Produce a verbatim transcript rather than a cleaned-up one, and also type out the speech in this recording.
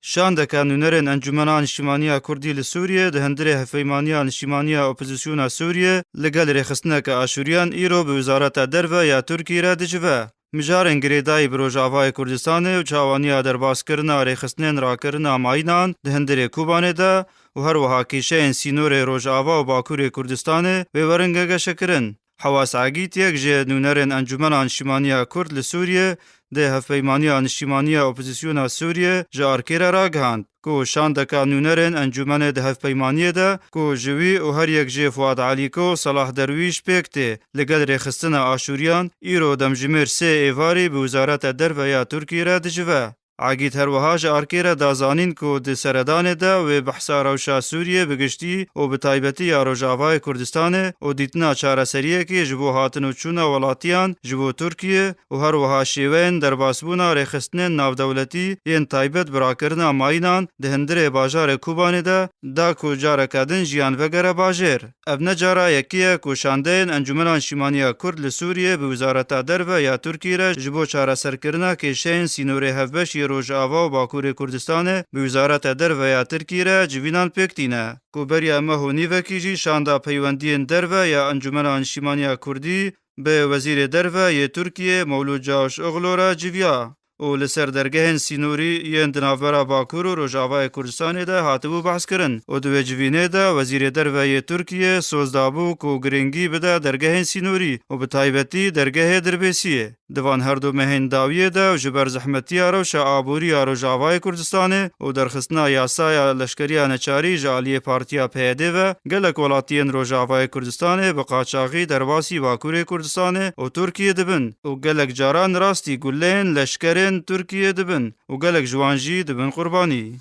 Şandeke nûnerên Encûmena Niştîmaniya Kurdî li Sûriyê di hundirê Hevpeymaniya Niştîmaniya Opozîsyona Sûriyê li gel rêxistineke Aşûriyan îro bi Wezareta Derve ya Tirkiyê re dicive. Mijarên girêdayî bi Rojavayê Kurdistanê û çawaniya derbaskirina rêxistinên rakirina mayînan di hundirê Kobanê de û her wiha kêşeyên sînorê Rojava û Bakurê Kurdistanê wê werin gegeşekirin. Hewas Egît, yek ji nûnerên Encûmena Niştîmaniya Kurd li Sûriyê, di Hevpeymaniya Niştîmaniya Opozîsyona Sûriyê ji Arkê re ragihand ku şandeka nûnerên encûmenê di hevpeymaniyê de ku ji wî û her yek jê Fuad Alîko û Selah Derwîş pêk tê, li gel rêxistina Aşûriyan îro demjimêr sê êvarî bi Wezareta Derve ya Tirkiyê re dicive. Egît her wiha ji Arkê re da zanîn ku di seredanê de wê behsa rewşa Sûriyê bi giştî û bi taybetî ya Rojavayê Kurdistanê û dîtina çareseriyekê ji bo hatin û çûna welatiyan ji bo Tirkiyê û her wiha şêweyên derbasbûna rêxistinên navdewletî yên taybet bi rakirina mayînan di hundirê bajarê Kobanê de da ku careke din jiyan vegere bajêr. Ev ne cara yekê ye ku şandeyên Encûmena Niştîmaniya Kurd li Sûriyê bi Wezareta Derve ya Tirkiyê re ji bo çareserkirina kêşeyên sînorê hevbeş yê Rojava û Bakurê Kurdistanê bi Wezareta Derve ya Tirkiyê re civînan pêk tîne. Ku beriya meh û nîvekî jî şanda peywendiyên derve ya Encûmena Niştîmaniya Kurdî bi Wezîrê Derve yê Tirkiyê Mewlûd Çavuşoglu re civiya û li ser dergehên sînorî yên di navbera Bakur û Rojavayê Kurdistanê de hatibû behskirin û di wê civînê de Wezîrê Derve yê Tirkiyê soz dabû ku girîngî bide dergehên sînorî û bi taybetî dergehê Dirbêsiyê. Di van her du mehên dawiyê de û ji ber zehmetiya rewşa aborî ya Rojavayê Kurdistanê û derxistina yasaya leşkeriya neçarî ji aliyê partiya P Y D ve, gelek welatiyên Rojavayê Kurdistanê bi qaçaxî derbasî Bakurê Kurdistanê û Tirkiyê dibin û gelek caran rastî guleyên leşkerên Tirkiyê dibin û gelek ji wan jî dibin qurbanî.